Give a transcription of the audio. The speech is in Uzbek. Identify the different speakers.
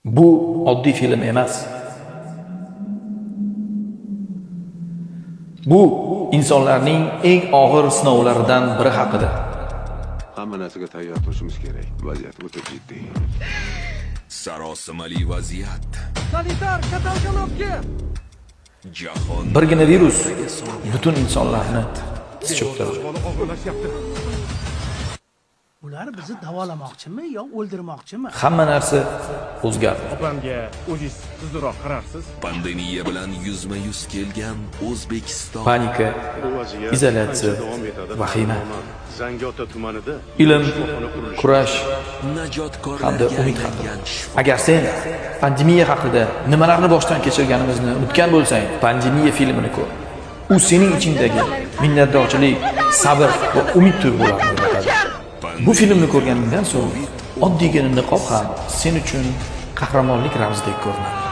Speaker 1: Bu oddiy film emas. Bu insonlarning eng og'ir sinovlaridan biri haqida.
Speaker 2: Hamma narsaga tayyor turishimiz kerak. Vaziyat o'ta jiddiy.
Speaker 3: Sarosimali vaziyat.
Speaker 4: Sanitar katalkalovka.
Speaker 3: Jahon
Speaker 1: Birgina virus butun insonlarni tiz cho'ktirdi.
Speaker 5: Ular bizni davolamoqchimi yo o'ldirmoqchimi?
Speaker 1: Hamma narsa o'zgardi.
Speaker 6: Opamga o'zingiz tuzukroq qararsiz.
Speaker 3: Pandemiya bilan yuzma-yuz kelgan O'zbekiston.
Speaker 1: Panika,
Speaker 7: Bu vaziyat
Speaker 1: izolyatsiya,
Speaker 7: qancha davom etadi?
Speaker 1: Vahima.
Speaker 7: Tamoman. Zangiota tumanida
Speaker 1: Ilm,
Speaker 7: shifoxona qurilishi
Speaker 1: kurash hamda
Speaker 3: Najotkorlarga
Speaker 1: umid haqida.
Speaker 3: aylangan shifo.
Speaker 1: Agar sen pandemiya haqida nimalarni boshdan kechirganimizni unutgan bo'lsang, Pandemiya filmini ko'r. U sening ichingdagi minnatdorchilik, sabr va umid tuyg'ularini uyg'otadi. Bu filmni ko'rganingdan so'ng oddiygina niqob ham sen uchun qahramonlik ramzidek ko'rinadi.